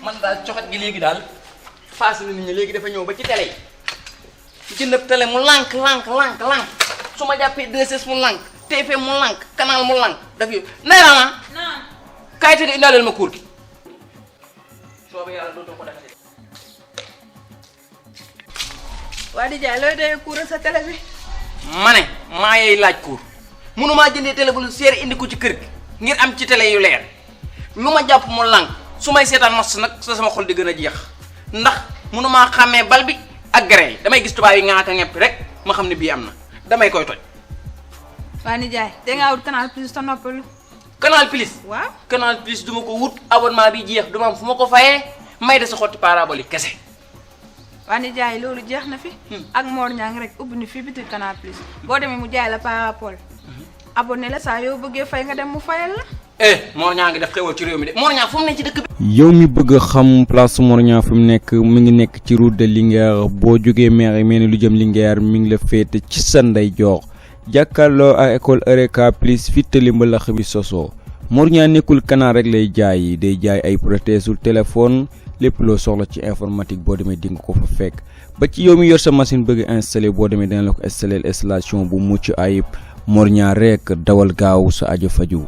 man daal coxat gi léegi daal faas la nit ñi léegi dafa ñëw ba ci télé yi jënd télé mu lànk su ma jàppee 2S mu lànk TFM mu lànk canal mu lànk daf yow nay raama kaay te nga indaaleel ma kuur gi soobee yàlla dootoo ko defee. waa di jaay looy dee kuur sa télé bi. ma ne maa yey laaj kuur mënumaa jëndee télé bu lu seer indi ko ci kër gi ngir am ci télé yu leer lu ma jàpp mu lànk su may seetaan mas nag sa sama xol di gën a jeex ndax mënumaa xàmmee bal bi ak grain yi damay gis tubaab yi nga ka ñepp rek ma xam ne bii am na damay koy toj. waa ni jaay da ngaa wut Canal Plus te noppalu. Canal Plus. waaw Canal Plus duma ko wut abonnement bi jeex duma am fu ma ko fayee may de sa xotti parabolique kese. waa ni jaay loolu jeex na fi. ak Mor Niang rek ubbi ni fii bitir Canal Plus boo demee mu jaay la parapol abonné la saa yoo bëggee fay nga dem mu fayal la. Mor Niang ngi def xewal ci réew mi de Mor Niang fu mu ne ci dëkk bi. yow mi bëgg a xam place Mor Niang fi mu nekk mi ngi nekk ci route de Linguère boo jógee maire yi mel ni lu jëm Linguère mi ngi la féete ci sa ndeyjoor jàkkaarloo ak école Eureka Plus fi tëli mbalax bi sosoo Mor Niang nekkul canal rek lay jaay day jaay ay prothèse sul téléphone lépp loo soxla ci informatique boo demee di nga ko fa fekk ba ci yow mi yor sa machine bëgg installé boo demee dina la ko installé installation bu mucc ayib Mor Niang rek dawal gaaw sa aajo faju.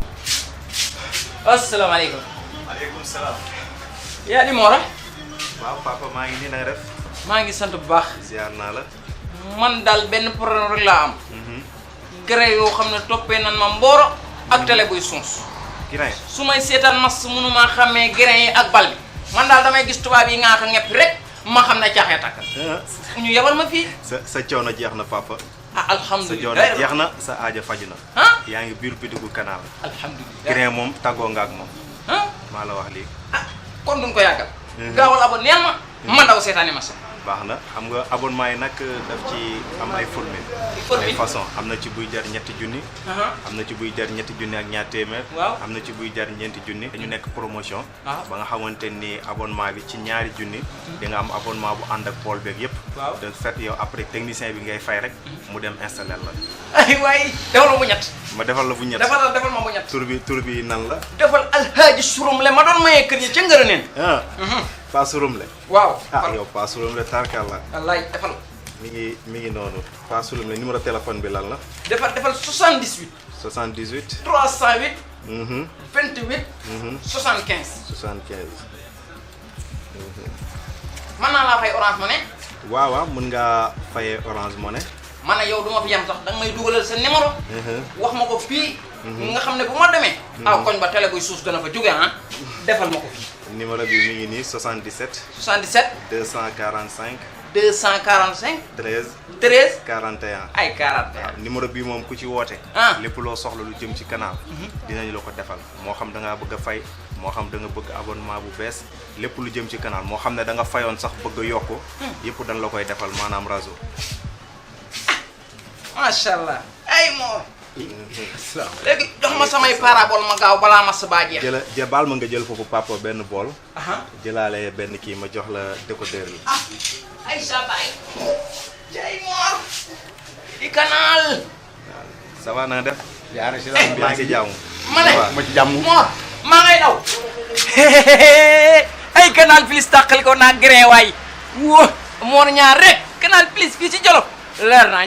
asalaamaaleykum. maaleykum salaam. yaa di Mor. waaw papa maa ngi nii na nga def. maa ngi sant bu baax. ziar naa la. man daal benn problème rek laa am. grain yoo xam ne toppee nan ma mbooro ak télé buy suns. grain. su may seetaan mas mënumaa xàmmee grain yi ak bal bi man daal damay gis tubaab yi nga xam ñepp rek ma xam ne caaxee takk. ñu yebal ma fii. sa coono jeex na papa. alhamdulilah sa coono jeex na sa aaja faju na. yaa ngi biir bitigu canal. alhamdulilah grain moom tàggoo nga ak moom. maa la wax lii. kon duñ ko yàggal. gaawal abonné ma daw seetaani ma sax. baax na xam nga abonnement yi nag daf ci am ay formule. ay façon am na ci buy jar ñetti junni. am na ci buy jar ñetti junni ak ñaar téeméer. waaw am na ci buy jar ñeenti junni. dañu nekk promotion. ba nga xamante ni abonnement bi ci ñaari junni. di nga am abonnement bu ànd ak pôle beeg yëpp. waaw de fait yow après technicien bi ngay fay rek mu dem installer la. ay waay defal ma bu ñett. ma defal la bu ñett. defal ma bu ñett. tur bi nan la. defal alhaaji surum le ma doon mayee kër yi ca ngërë neen. Paa Surum le. waaw. yow Paa Surum le tarkalla. wallaay defal. mi ngi noonu. Paa Surum le numéro téléphone bi lan la. defal 78. 78. 308. 28. 75. 75. mën naa laa fay Orange Money. waaw mën ngaa fayee Orange Money. man yow du ma fi yam sax danga may dugalal sa numéro. wax ma ko fii. nga xam ne bu ma demee. koñ ba télé buy suus dana fa jóge defal ma ko fii. numéro bi mi ngi nii 77. 77. 245. 245. 13. 13. 41. ay 41. numéro bi moom ku ci woote. lépp loo soxla lu jëm ci canal. dinañu la ko defal moo xam da ngaa bëgg a fay moo xam da nga bëgg abonnement bu bees lépp lu jëm ci canal moo xam ne da nga fayoon sax bëgg a yokku. yëpp dañ la koy defal maanaam réseau. macha allah ay Mor. léegi jox ma samay parabole ma gaaw balaa ma sa baa jeex. baal ma nga jël foofu papa benn bool. jëlaale benn kii ma jox la décodeur yi. ay sa baay. jay Mor. di canal. ça va na nga def. yaa ngi si la yaa ngi si jàmm. ma ne ma ci jàmm. Mor maa ngay daw. ay Canal Plus tàqal ko naa grain waay. Mor Niang rek Canal Plus fii ci Jolof leer naa.